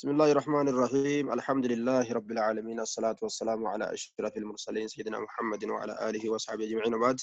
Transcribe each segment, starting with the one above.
بسم الله الرحمن الرحيم. الحمد لله رب العالمين، الصلاة والسلام على أشرف المرسلين سيدنا محمد وعلى آله وصحبه أجمعين، وبعد.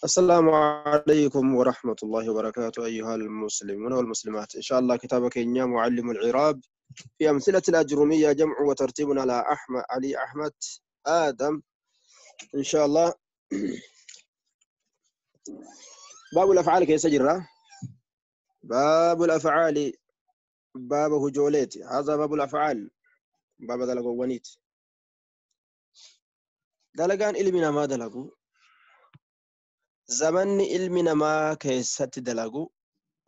السلام عليكم ورحمة الله وبركاته أيها المسلمون والمسلمات. إن شاء الله كتابك إنيا معلم العراب في أمثلة الأجرومية، جمع وترتيب على أحمد علي أحمد آدم إن شاء الله. باب الأفعال كيف سجرة؟ باب الأفعال باب هجوليت. هذا باب الأفعال، باب دلقوانيت. دلقان علمنا ما دلقو، زمن علمنا ما كيست دلقو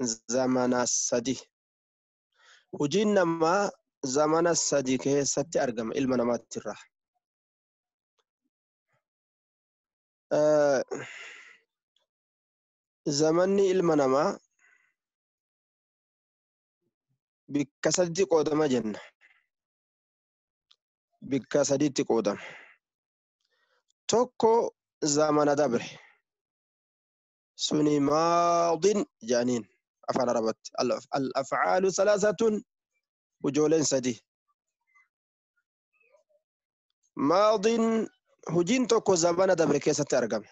زمن السدي. هجينا ما زمن السدي كيست أرقم علمنا ما تراح. زمن علمنا ما bikka sadiitti qoodama jenna. Bikka sadiitti qoodama. Tokko zamana dabre. Suni maadin jedhaniin afaan Arabatti. Al-afcaalu salaasatun, hujooleen sadi. Maadin hujiin tokko zamana dabre keessatti argama.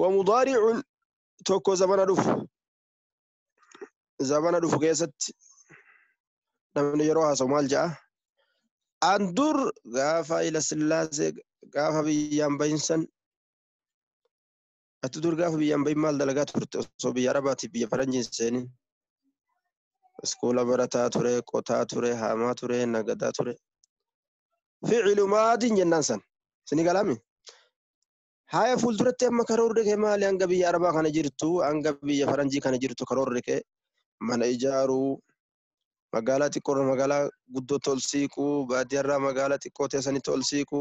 Wa mudaari'un tokko zamana dhufu. Zamana dhufu keessatti namni yeroo haasa'u maal jedha? An dur gaafa ila sillaasee gaafa biyyaan bahinsan, ati dur gaafa biyyaan bahin maal dalagaa turte osoo biyya Arabaatiif biyya faranjiin seenin? Iskuula barataa ture, qotaa ture, haamaa ture, nagadaa ture. Ficilu maadiin jennaan san. Sini galaami? Haya fuulduratti amma karoorri kee maali? Hanga biyya Arabaa kana jirtu, hanga biyya faranjii kana jirtu karoorri kee mana ijaaruu, magaalaa xiqqoorra magaalaa guddootti ol siiquu, baadiyyaarraa magaalaa xiqqoo teessanitti ol siiquu,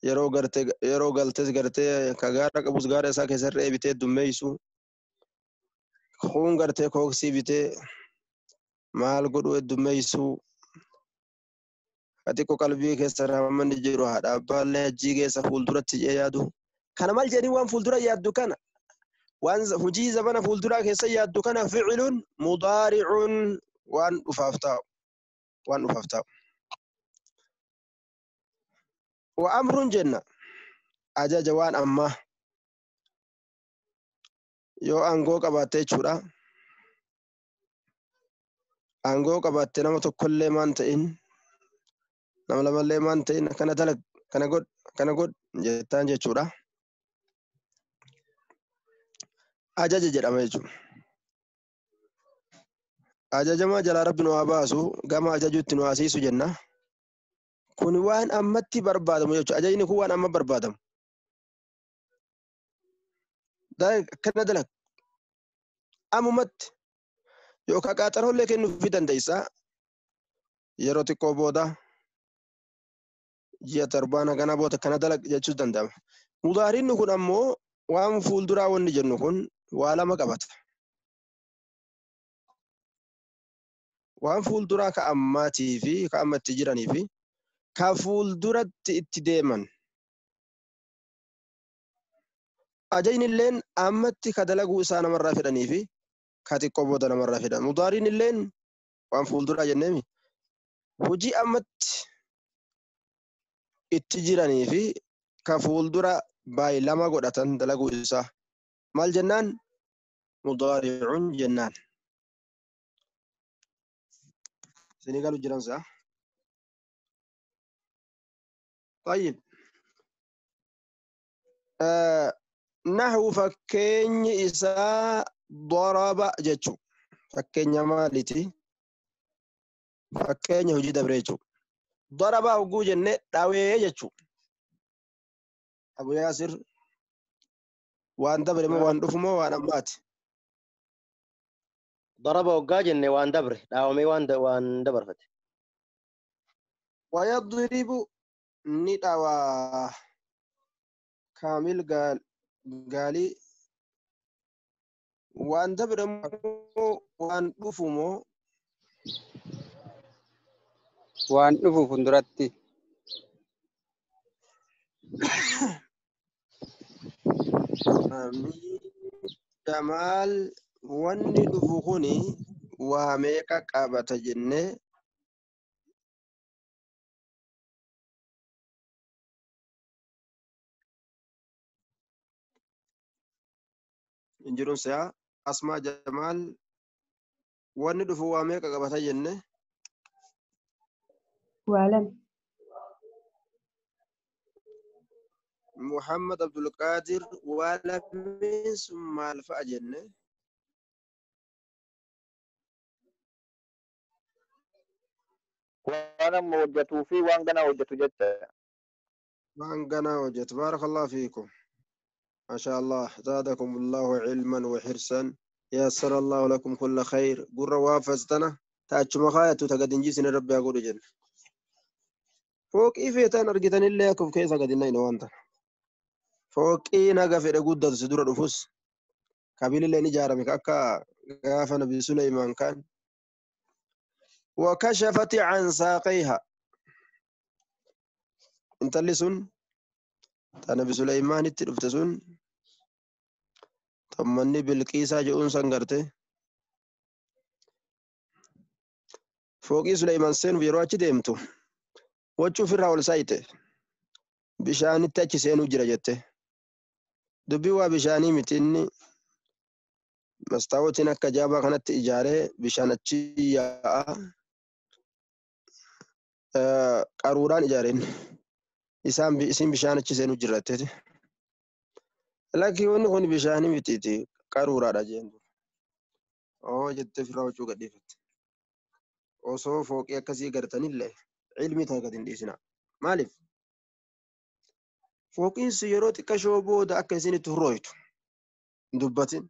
yeroo gartee yeroo galtes gartee ka gaara qabus gaara isaa keessarra eebitee dummeessu, kuun gartee kooksii bitee maal godhu heddummeessu, ka xiqqoo qalbii keessa raammanni jiru haadha abbaallee hajjii keessa fuulduratti jee yaadu. Kana maal jedhanii waan fuuldura yaaddu kana? Waan hujii zamana fuulduraa keessa yaaddu kana ficilun mudaari'un waan dhufaaf taa'u. Waan dhufaaf taa'u. Wa amrun jenna ajaja waan ammaa yoo aangoo qabaatte jechuudha. Aangoo qabaatte nama tokkollee maan ta'in, nama lamallee maan ta'in, kana dalag, kana godh, kana godh jettaan jechuudha. Ajaja jedhama jechuudha. Ajajamaa jalaa rabbi nu haa baasu, gama ajajuutti nu haa siisu jenna. Kun waan ammatti barbaadamu jechuudha. Ajajni kun waan amma barbaadamu. Kana dalag ammumatti yookaan qaaxarollee kennuufii dandeessa. Yeroo xiqqoo booda ji'a torbaan hagana booda kana dalag jechuus danda'ama. Mudaarinni kun ammoo waan fuulduraa wanni jennu kun waa lama qabata. Waan fuulduraa ka ammaatii fi ka amma itti jiranii fi ka fuulduratti itti deeman. Ajajni illeen ammatti ka dalaguu isaa namarraa fedhanii fi ka xiqqoo booda namarraa fedhan. Mudaariin illeen waan fuulduraa jenneemi. Hojii ammatti itti jiranii fi ka fuuldura baay'ee lama godhatan dalaguu isaa. Maal jennaan? Mudaari'uun jennaan. Isinii galu jiran saa? طيب. نحو fakkeenyi isaa daraba jechuu. Fakkeenya maaliiti? Fakkeenya hojii dabre jechuu. Daraba hogguu jenne dhawee jechuu. Abu Yaasir waan dabre moo waan dhufu moo waan ammaati? Daraba hoggaa jenne waan dabre dhaawamee waan dabarfate. Wayadribu ni dhawaa. Kaamil gaalii waan dabre moo waan dhufu moo? Waan dhufu fuulduratti. Jamaal Wanni dhufu kuni waa meeqa qabata jennee injiruun si'a Asmaa Jamaal wanni dhufu waa meeqa qabata jenne? Waa lama. Muhammad Abdulqaadir waa lameen sun maal fa'a jenne? Waan amma hojjetuu fi waan ganaa hojjetu jecha. Waan ganaa hojjetu. Baarakallahu fiikum. ما شاء الله زادكم الله علما وحرصا يسر الله لكم كل خير قر وافزتنا تاچ مخايتو تقدنجي سن ربي أقول جن فوق إفيتان أرجتن اللي يكف كيسا قدنا وانت فوق إيه نغا في رقودة سدور الرفوس قبيل اللي نجارمك أكا غاف نبي سليمان كان وكشفت عن ساقيها انت اللي سن نبي سليمان التلفتسون تمني بالقيسة جؤون سنغرته فوقي سليمان سين ويرو achi deemtu wachuu ofirraa ol saayite bishaanitti achi seenuu jira jette dubbii waa bishaanii miti inni mastaawotiin akka jaabaa kanatti ijaaree bishaan achi yaa'a qaruuraan ijaareen isaan isin bishaan achi seenuu jira jetteeti lakki wanni kun bishaanii mitiiti qaruuraadha jeen oo jettee ofirraa wachuu gadhiifatte. Osoo fooqii akkasii gartanillee ilmi tana gad hin dhiisinaa. Maaliif? Fooqiin sun yeroo xiqqashoo booda akka isin itti hurrooytu hin dubbatin.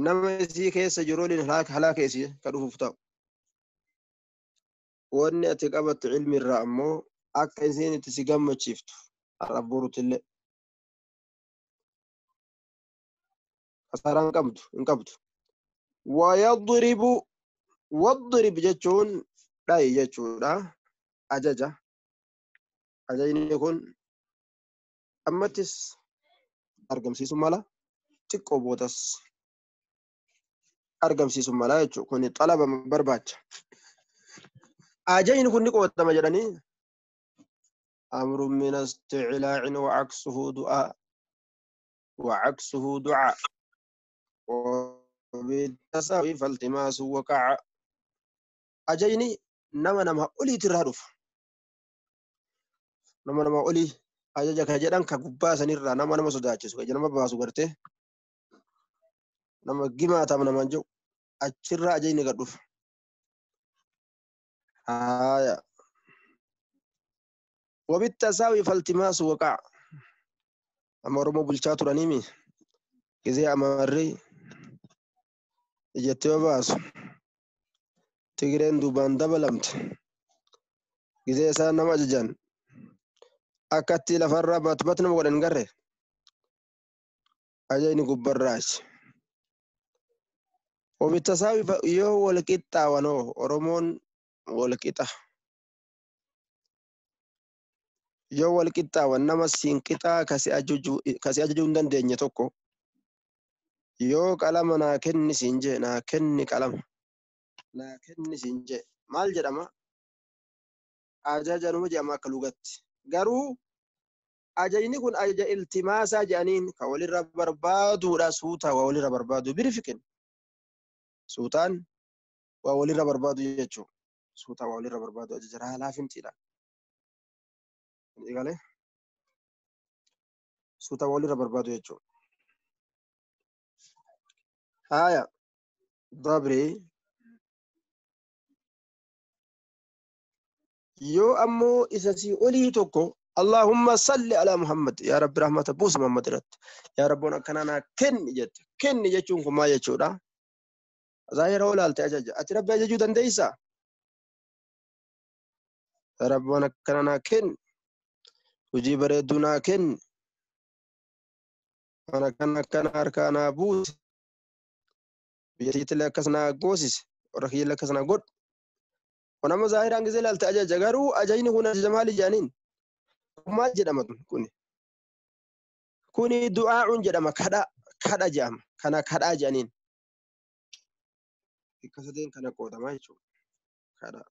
Nama isii keessa jiru waliin halaaka isii ka dhufuuf ta'u. Wanni ati qabattu ilmi irraa ammoo akka isiin itti si gammachiiftu har'a boruutillee. Kasaaraa hin qabdu hin qabdu. ويضرب واضرب جتون داي جتودا أججا أججني يكون أمتس أرقم سيسو مالا تكو بوتس أرقم سيسو مالا يجو كوني طلب برباج أججني يكون نكو تمجرني أمر من استعلاء وعكسه دعاء وعكسه دعاء وبالتساوي فالتماس وقع أجيني نما نما أولي ترهدف نما نما أولي أجاجا كجدان كغبا سنيرا نما نما سوداچسو كجنا ما باسو غرتي نما غيما تام نما جو أچرا أجيني غدف آية وبالتساوي فالتماس وقع أما رمو بلچا ترانيمي كزي أمري jettee baasu Tigireen duubaan dabalamte gisee isaan nama ajajan akkatti lafarraa batbat nama godhan garre ajajni gubbarraachi. Obitasaawi yoo wal qixxaawanoo Oromoon wal qixa yoo wal qixxaawan nama siin qixaa kasi ajajuu hin dandeenye tokko yoo qalama naa kenni siin jee naa kenni qalama naa kenni siin jee maal jedhama ajaja numa jedhama akka lugatti garuu ajajni kun ajaja iltimaasaa jedhaniin ka walirra barbaaduudha suutaa waa walirra barbaadu birifiqin suutaan waa walirra barbaadu jechuu suutaa waa walirra barbaadu ajaja laafintiidha egalee suutaa waa walirra barbaadu jechuu. آية ضبري يو أمو إذا سي أولي توكو اللهم صل على محمد يا رب رحمة بوس محمد رت يا رب كنانا كن جت كن جتونكم ما يجودا ظاهر ولا التأجج أتربى جودا ديسا يا رب كنانا كن وجيب ردنا كن أنا كنا كنا أركانا بوس biyya tiyyatti akkas naa goosise warra kiyyallee akkas naa godhu. Kun amma zaahiraan gisee ilaalte ajaja garuu ajajni kun ajaja maali jedhaniin? Maal jedhama kuni? Kuni du'aa'uun jedhama kadhaa Kadha jedhama. Kana kadhaa jedhaniin. Bakka sadeen kana qoodamaa jechuudha. Kadha.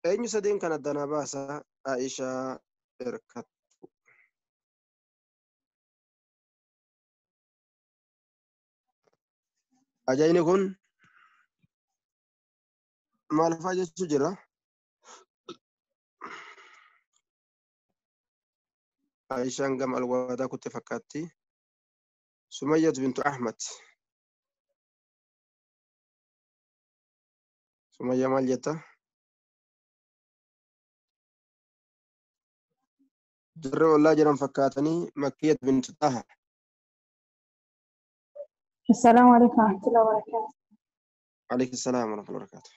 Eenyu sadeen kana danaa baasaa? Aishaa Erkattu. Ajajni kun maal fa'aa jechuu jira? Aishaan gama alwaadaa kutte fakkaatti. Sumayyatu bintu Ahmad. Sumayya maal jetta? Jarri ollaa jiran fakkaatanii Makkiyat bintu Taha. السلام عليكم ورحمة الله وبركاته. عليك السلام ورحمة الله وبركاته.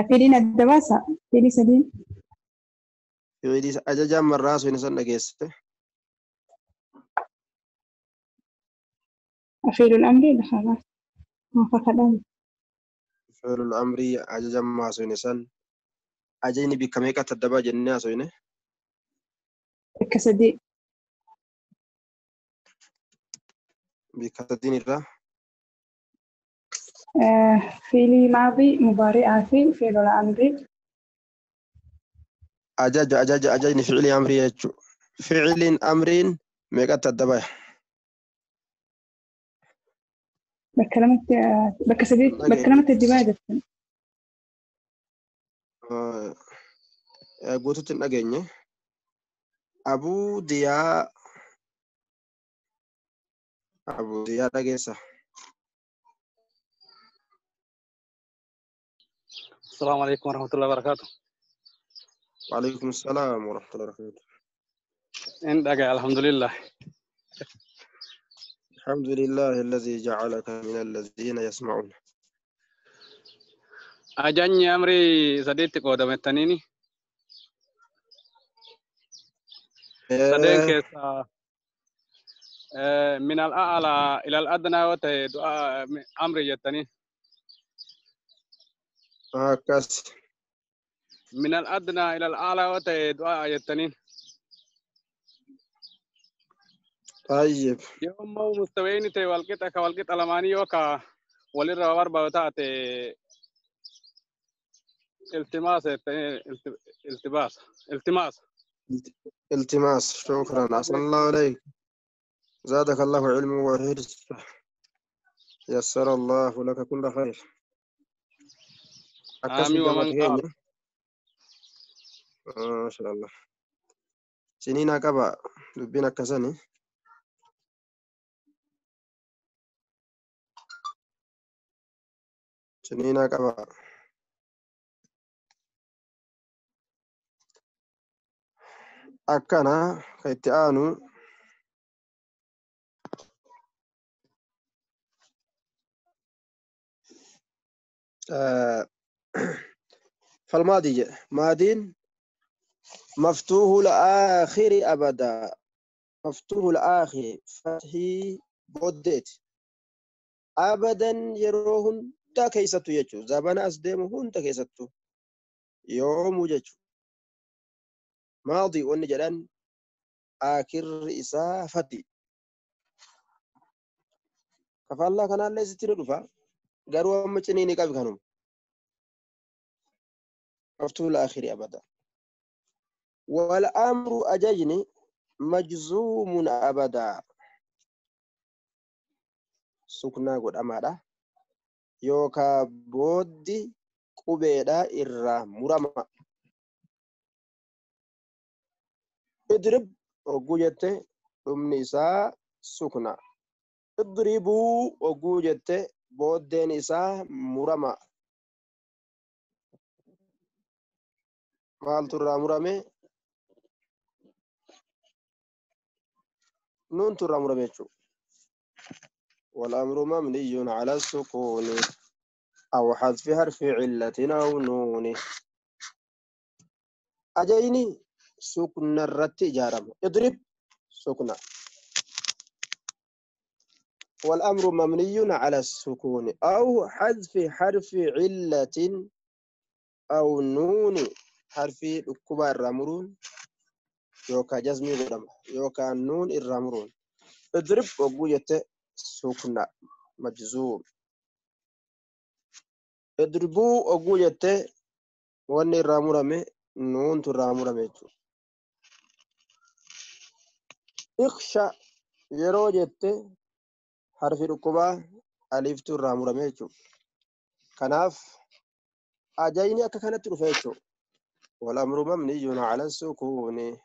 فيلين الدباسة فيلي سدين. Fi'ilii ajajaan marraa sun isan dhageessite. فيل الأمر لا خلاص موافقة الأمر. Fi'ilul amrii ajajaan maa sun isan ajajni bikka meeqatti adda ba'a jennee haasofne? Bakka sadii. Bikka sadiin irraa فيلي ماضي مضارع في فعل الأمر. Ajaja ajaja ajajni fi'ilii amrii jechuudha. Fi'iliin amriin meeqatti adda ba'a? Bakka lamatti bakka sadii bakka lamatti adda ba'a jettan. Guututti hin dhageenye. Abuu Diyaa Abuu Diyaa dhageessa. السلام عليكم ورحمة الله وبركاته. وعليكم السلام ورحمة الله وبركاته. إن دقا الحمد لله. الحمد لله الذي جعلك من الذين يسمعون. Ajajni amrii sadiitti qoodamettaniini. Sadeen keessaa min al-a'laa ila al-adnaa yoo ta'e du'aa amrii jettanii. Akkas. Min al-adnaa ila al-a'laa yoo ta'e du'aa jettaniin. طيب. Yoo immoo mustawayni ta'e walqixa ka walqixa lamaanii yoo ka walirra barbaadu taate iltimaasa jettanii iltibaasa iltimaasa. التماس. شكرا، أحسن الله عليك، زادك الله علما وحرصا، يسر الله لك كل خير. Akkas. Aamiin gama waman qaala. keenya ما شاء الله ciniinaa qaba dubbiin akkasani. Ciniinaa qaba akkana ka itti aanu falmaadii jedhe. Maadiin مفتوح الآخر أبدا. مفتوح الآخر فتحي بوديت أبدا yeroo hunda keessattu jechuudha. Zabana as deemu hunda keessattu yoomuu jechuudha. Maadii wanni jedhan akirri isaa fati. Kafaallaa kanaallee sitti ni dhufa. Garuu amma ciniini qabi kanuma. مفتوح الآخر أبدا. والأمر أججني مجزوم أبدا. Suknaa godhamaadha. Yookaa booddi qubeedha irraa murama. Idrib hogguu jette dhumni isaa sukna. Idribuu hogguu jette booddeen isaa murama. Maaltu irraa murame? Nuuntu irraa murame jechuudha. والأمر مبني على السكون أو حذف حرف علة أو نون. أجيني سكن الرت جارم اضرب سكن. والأمر مبني على السكون أو حذف حرف علة أو نون. حرف الكبار رمرون Yookaan jazmii godhama yookaan nuun irraa muruun. Idrib hogguu jette sukna majzuum. Idribuu hogguu jette wanni irraa murame nuuntu irraa murame jechuudha. Iksha yeroo jette harfi dhukkubaa aliftu irraa murame jechuudha. Kanaaf ajayni akka kanatti dhufe jechuudha. والأمر مبني على السكون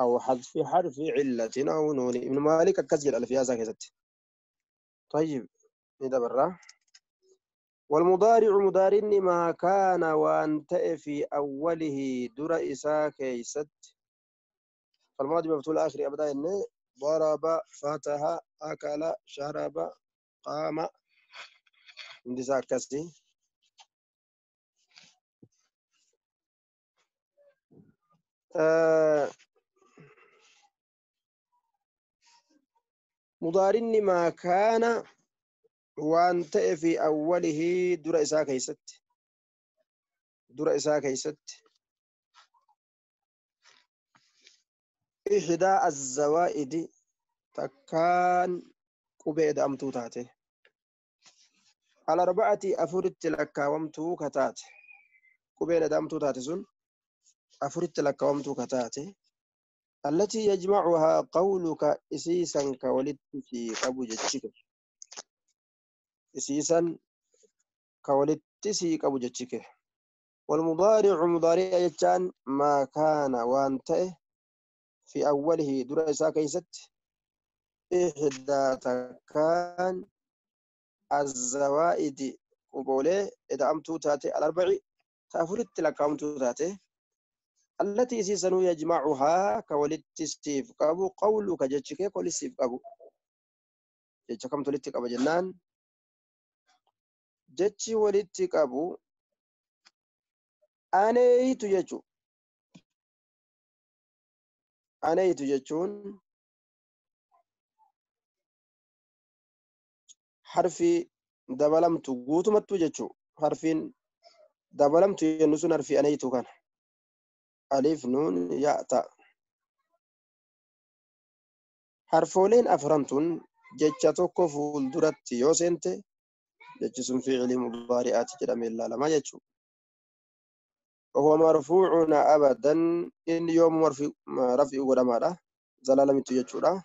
أو حذف حرف علة أو نون. ابن مالك كسجل الألفية كذا. طيب ندبر. والمضارع مضارع ما كان وأنت في أوله در إسا كيست. فالماضي مفتوح الآخر أبدا إن ضرب فتح أكل شرب قام اندسا كسي. مضارع ما كان وأنت في أوله در إسا كيست در إسا كيست إحدى الزوائد تكان قبيد أمتو تاتي على أربعة أفرت لكاومتو كتات قبيد أمتو تاتي سن أفرت لكاومتو كتاتي التي يجمعها قولك إسيسا كولدت في أبو جتشك إسيسا كولدت في أبو جتشك. والمضارع مضارع يجان ما كان وأنت في أوله در إسا كيست إحدى تكان الزوائد قبوله إذا أمتو تاتي الأربع تأفرت لك أمتو تاتي التي سيسنو يجمعها كولدت سيف قابو قولك جتشك كولد سيف قابو جتشكم تولدت قابو جنان جتشي ولدت قابو أنيت جتشو أنيت جتشون حرفي دبلمت قوتمت جتشو حرفين دبلمت ينسون حرفي أنيت كان ألف نون ياء تاء حرفولين أفرنتون جتشا tokko fuulduratti yoo seente jechi sun fi'ilii mudaari'aati jedhamee ilaalama jechuudha. وهو مرفوع أبدا إن يوم رفع قدامه زلالمت jechuudha.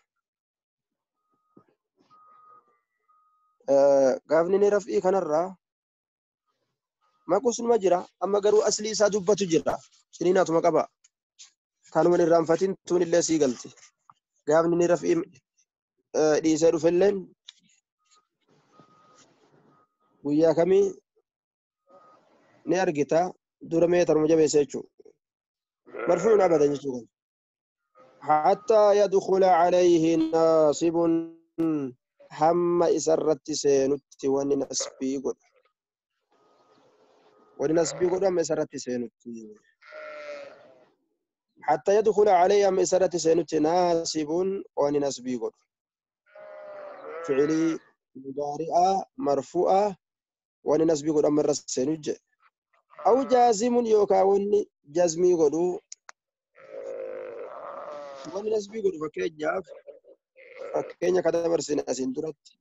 Gaafni ni raf'ii kanarraa maqusnuma jira amma garuu aslii isaa dubbatu jira ciniinaatuma qaba kanuma irraanfatin tun illee sii galti gaafni ni raf'ii dhiisee dhufelleen guyyaa kamii ni argita dura meetaruma jabeessa jechuudha marfuucun abadan jechuudha hattaa yadkhula calayhi naasibun hamma isarratti seenutti wanni nasbii godhu wanni nasbii godhu hamma isarratti seenutti hatta yadkhula calayhi hamma isarratti seenutti naasibun wanni nasbii godhu fi'ilii mudaari'a marfu'a wanni nasbii godhu amma irra seenu jedhe aw jaazimun yookaa wanni jazmii godhu wanni nasbii godhu fakkeenyaaf fakkeenya ka dabarsine asiin duratti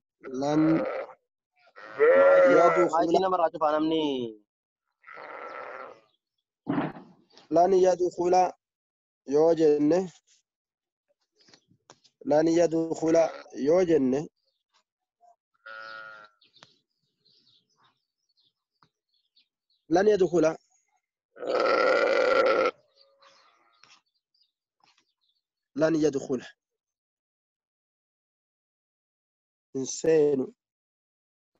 lan Maayikii namarraa cufaa namni lan yadkhula yoo jenne lan yadkhula yoo jenne lan yadkhula lan yadkhula إنسان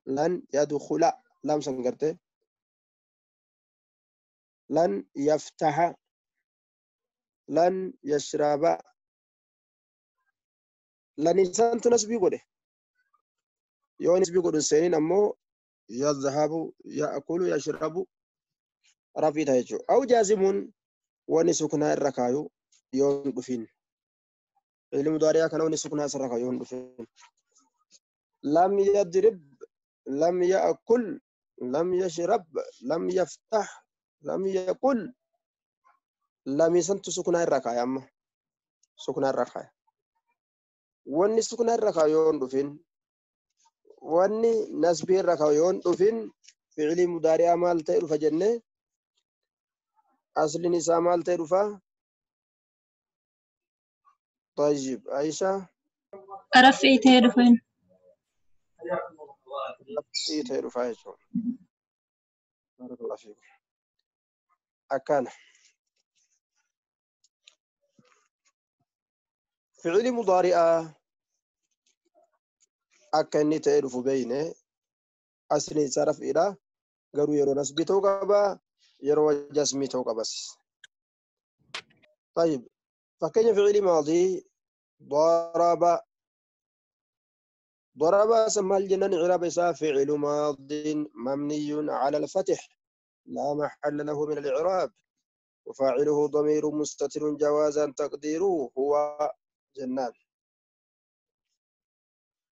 لن يدخل لام سنقرته لن يفتح لن يشرب لن إنسان تنسبي قوله يو نسبي قوله إنسانين أمو يذهب يأكل يشرب رفيد هيجو أو جازم ونسكنا الركايو يون دفين علم داريا كانوا ونسكنا الركايو يون دفين لم يضرب لم يأكل لم يشرب لم يفتح لم يقل لم يسنت سكنا الركايا أما Sukuna irra kaaya. Wanni sukuna irra kaayu yoo hin dhufin, wanni nasbii irra kaayu yoo hin dhufin, fi'ilii mudaari'aa maal ta'e dhufa jenne? Asliin isaa maal ta'e dhufa? طيب عائشة. Rafii ta'ee dhufa. Rafii ta'e dhufa jechuudha. Barakallahu fiikum. Akkana. Fi'ilii mudaari'aa akka inni ta'e dhufu beeyne, asliin isaa rafiidha. Garuu yeroo nasbii ta'uu qaba, yeroo jasmii ta'uu qabas. طيب fakkeenya fi'ilii maadii ضرب. ضرب سمى الجنان إعراب إساء فعل ماض مبني على الفتح لا محل له من الإعراب وفاعله ضمير مستتر جوازا تقديره هو جنان.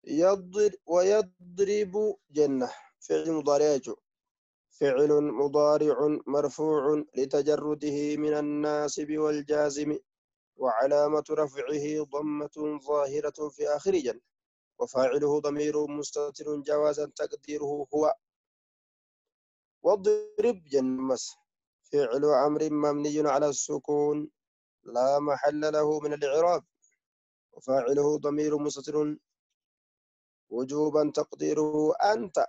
يضرب ويضرب جنة فعل مضارع، فعل مضارع مرفوع لتجرده من الناصب والجازم وعلامة رفعه ضمة ظاهرة في آخر جنة وفاعله ضمير مستتر جوازا تقديره هو. واضرب جنمس فعل أمر مبني على السكون لا محل له من الإعراب وفاعله ضمير مستتر وجوبا تقديره أنت.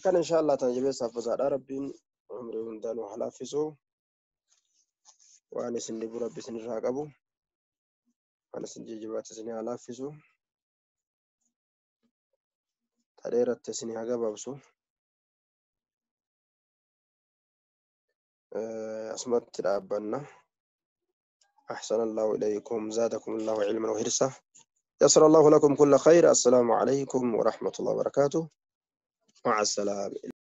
كان إن شاء الله تنجبه سافزاد ربي عمري هندان وحلافزه وأنا سندب ربي سنراقبه وأنا سنجيبات سني حلافزه تريرت سني هجابسو أسمت ربنا. أحسن الله إليكم، زادكم الله علما وحرصا، يسر الله لكم كل خير. السلام عليكم ورحمة الله وبركاته. مع السلامة.